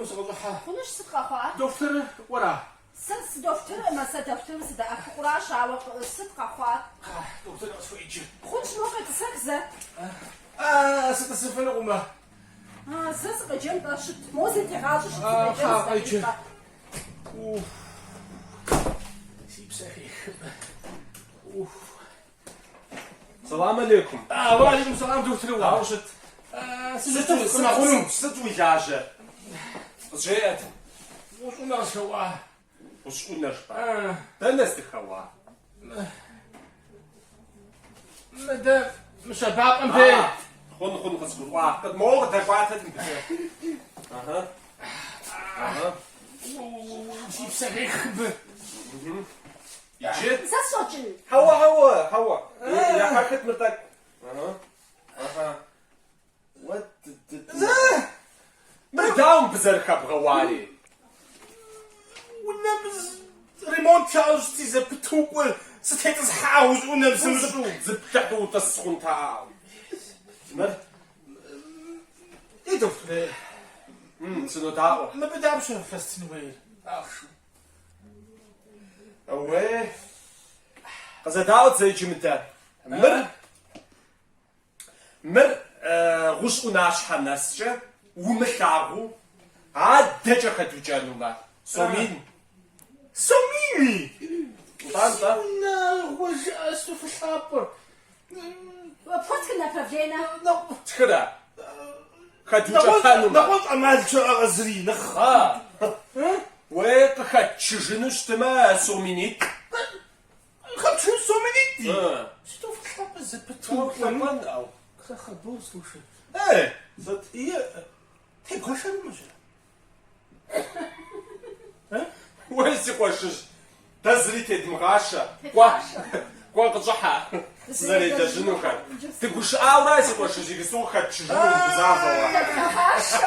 Хъунукъым сыкъыщӏыхьэ. Хъунущ, сыт къэхъуар? Дохутырыр уэра? Сэ сыдохутыркъымэ, сэ дохутырым сыдэӏэпыкъуращ, ауэ сыт къэхъуар? Кхъа, дохутыр къысхуеджэ. Хъунщ, моуэ къетӏысэх зэ. А, сытӏысыфынукъымэ. А, зэ сыкъеджэн-тӏэ, щыт. Моуэ зытегъащӏи щыт, А, сыкъеджэн, кхъа, къеджэ. сыкъеджэн-тӏэ. Уф, си псэ хехымэ. Уф. Салам алейкум. А, уа алейкум салам, дохутыр уа. Дауэ щыт? Сыщытыфкъым, хъуну. Сыт уи лажьэр? Къызжеӏэт. Гъущӏ ӏунэ къысхэуа. Гъущӏ ӏунэ жыпӏа? Дэнэ здыхэуа? Мыдэ мы щабапӏэм дей. Хъун, хъун къызгурыӏуа. Моуэ къыдэкӏуатэт мыбыкӏэ. Ахьа. Ахьа. Си псэ хех мыбы. Иджы. Сэ сщӏэкӏын. Хьэуэ, хьэуэ, хьэуэ. Ехьэхыт мыр тӏэкӏу. Ахьа. Ахьа. Уэ Зэ! Мыр дауэ мыбы зэрыхэбгъэуари? Унэм ремонт щащӏти зэпыту кӏуэ, сытетӏысхьа гъущӏ ӏунэм сымыщӏу. Зыплъыхьу утӏыс хъунта. Мыр? Ей, дохутыр. Сынодаӏуэ. Мыбы дапщэ фэстын хуейр? Ахъшэу. Уей. Къызэдаӏуэт зэ иджы мыдэ. Мыр Мыр гъущӏ ӏунащхьэ нэскӏэ умылъагъуу адэкӏэ хэдукӏэнумэ, сомин. Сомини! Нтӏэ, нтӏэ. Унагъуэ жыӏэ сыту фылъапӏэр. Пхуэстхын направленэ. Тхырэ? Хэдукӏэпэнумэ. Нэгъуэщӏ ӏэмал щыӏэкъэ зыри нэхъ. Уей, къыхэтчыжыну щытмэ, соминитӏ. Къыхэтчыжын соминитӏи? Сыту фылъапӏэ зэпыту укӏуэну? Крахобор, слушай. Эй, Сыт? И тебгъэшэнумэ щэ? Уей, си къуэшыжь, дэ зыри тедмыгъашэ. Кӏуэ, кӏуэ къыщӏыхьэ, сызэрелэжьынухэр. Дыгушыӏаура, си къуэшыжь, иджыпсту къыхэтчыжыну умыгузавэу. Тедгъэгъашэ.